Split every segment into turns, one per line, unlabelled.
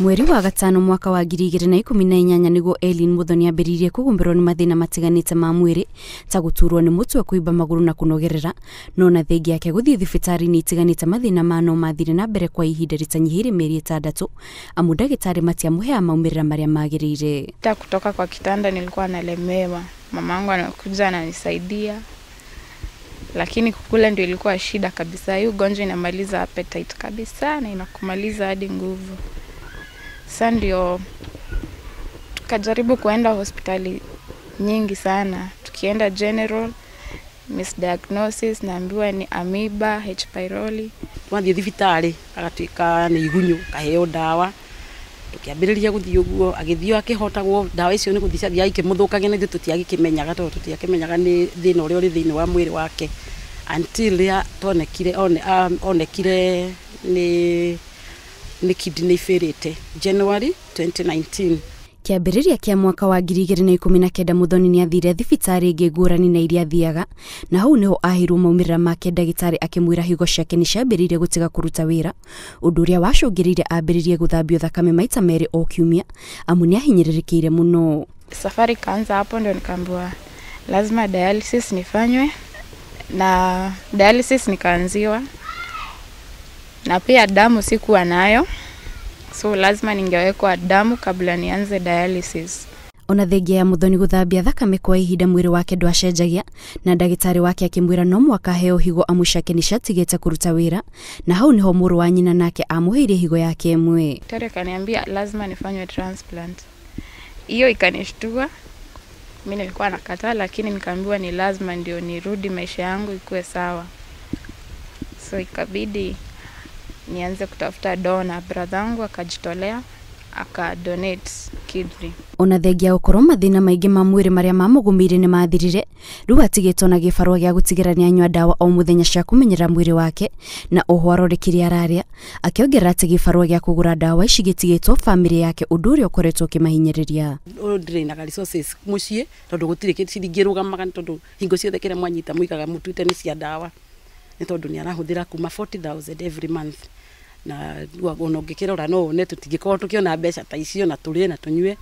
Mweri wa gatano mwaka wa 2018 niguo Eileen Muthoni ambĩrĩirie kũgũmĩrwo nĩ mathĩna matiganĩte ma mwĩrĩ ta gũturwo nĩ mũtwe, kũimba magũrũ na kũnogerera, no na thengia yake gũthiĩ thibitarĩ-inĩ itiganĩte mathĩna ma no mathire na mbere kwa ihinda rĩtanyihĩire mĩeri 6 amu ndagĩtarĩ matiamũheaga maumĩrĩra marĩa magĩrĩire.
Hata kutoka kwa kitanda nilikuwa nalemewa, mamangu anakuja ananisaidia, lakini kukula ndio ilikuwa shida kabisa. Hii ugonjwa inamaliza appetite kabisa na inakumaliza hadi nguvu. Sasa ndio tukajaribu kuenda hospitali nyingi sana. Tukienda general, misdiagnosis, naambiwa ni amoeba, H pylori.
Twathiĩ thibitarĩ agatuĩka nĩ igunyu, kaheo ndawa. Tukiambĩrĩria gũthiĩ ũguo, agĩthiĩ akĩhotagwo ndawa icio nĩ gũthiĩ ciathiaga ikĩmũthũkagia na ithuĩ tũtiagĩkĩmenyaga tondũ tũtiakĩmenyaga nĩ thĩna ũrĩa ũrĩ thĩinĩ wa mwĩrĩ wake until rĩrĩa tonekire onekire nĩ kidney failure January 2019.
Kĩambĩrĩria kĩa mwaka wa 2019 Muthoni nĩathire thibitarĩ ĩngĩ ngũrani na iria athiaga, na hau nĩho aheirwo maumĩrĩra make ndagĩtarĩ akĩmwĩra higo ciake nĩciambĩrĩirie gũtiga kũruta wĩra, ũndũ ũrĩa wacũngĩrĩirie ambĩrĩrie gũthambio thakame maita 2 o kiumia amu nĩahinyĩrĩrĩkĩire mũno.
Safari kaanza hapo, ndio nikaambiwa lazima dialysis nifanywe, na dialysis nikaanziwa, na pia damu sikuwa nayo, so lazima ningewekwa damu kabla nianze dialysis.
Ona thengia ya Muthoni gũthambia thakame kwa ihinda mwĩrĩ wake ndwacenjagia, na ndagĩtarĩ wake akĩmwĩra no mũhaka aheo higo amu ciake nĩciatigĩte kũruta wĩra, na hau nĩho mũrũ wa nyina nake amũheire higo yake ĩmwe.
Daktari akaniambia lazima nifanywe transplant. Hiyo ikanishtua. Mimi nilikuwa nakataa, lakini nikaambiwa ni lazima ndio nirudi maisha yangu ikuwe sawa. So ikabidi nianze kutafuta donor. Brother yangu akajitolea aka donate kidney.
Ona thengia gũkorwo mathĩna maingĩ ma mwĩrĩ marĩa mamũgũmĩire nĩ mathirire, rĩu atigĩtwo na gĩbarũa gĩa gũtigĩra nĩanyua ndawa o mũthenya cia kũmenyerera mwĩrĩ wake na oho arore kĩrĩa ararĩa, akĩongerera atĩ gĩbarũa gĩa kũgũra ndawa ici gĩtigĩtwo bamĩrĩ yake, ũndũ ũrĩa ũkoretwo ũkĩmahinyĩrĩria.
Ũyũ ndĩrĩ na resources mũciĩ tondũ gũtirĩ ciringi ĩrũgamaga, nĩ tondũ hingo ciothe kĩrĩa mwanyita mũigaga mũtuĩte nĩ cia ndawa, nĩ tondũ nĩ arahũthĩra kuma 40,000 every month, na ona ũngĩkĩrora no wone tũtingĩkorwo tũkĩona mbeca ta icio na tũrĩe na tũnyue.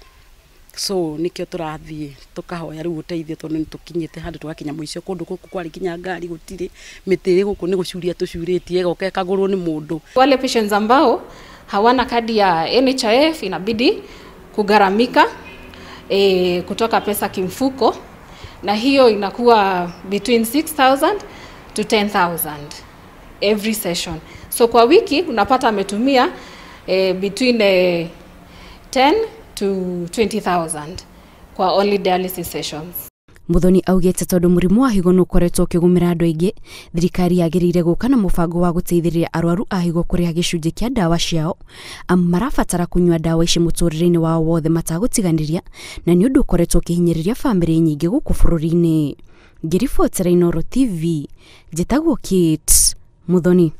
So nĩkĩo tũrathiĩ tũkahoya rĩu ũteithio tondũ nĩ tũkinyĩte handũ tũgakinya mũico. Kũndũ gũkũ kwarĩ nginya ngari gũtirĩ, mĩtĩ ĩrĩ gũkũ nĩ gũcuria tũcurĩtie ĩgoka ĩkagũrwo nĩ mũndũ.
Wale patients ambao hawana kadi ya NHIF inabidi kugharamika kutoka pesa kimfuko, na hiyo inakuwa between 6,000 to 10,000 every session. So kwa wiki unapata ametumia between 10 to 20,000 kwa only dialysis sessions.
Muthoni augĩte tondũ mũrimũ wa higo nĩũkoretwo ũkĩgũmĩra andũ aingĩ, thirikari yagĩrĩire gũka na mũbango wa gũteithĩrĩria arwaru a higo kũrĩha gĩcunjĩ kĩa ndawa ciao, amu marabatara kũnyua ndawa ici mũtũrĩre-inĩ wao wothe matagũtiganĩria, na nĩ ũndũ ũkoretwo ũkĩhinyĩrĩria bamĩrĩ nyingĩ gũkũ bũrũri-inĩ. Ngĩribotera Inooro TV, njĩtagwo Kate Muthoni.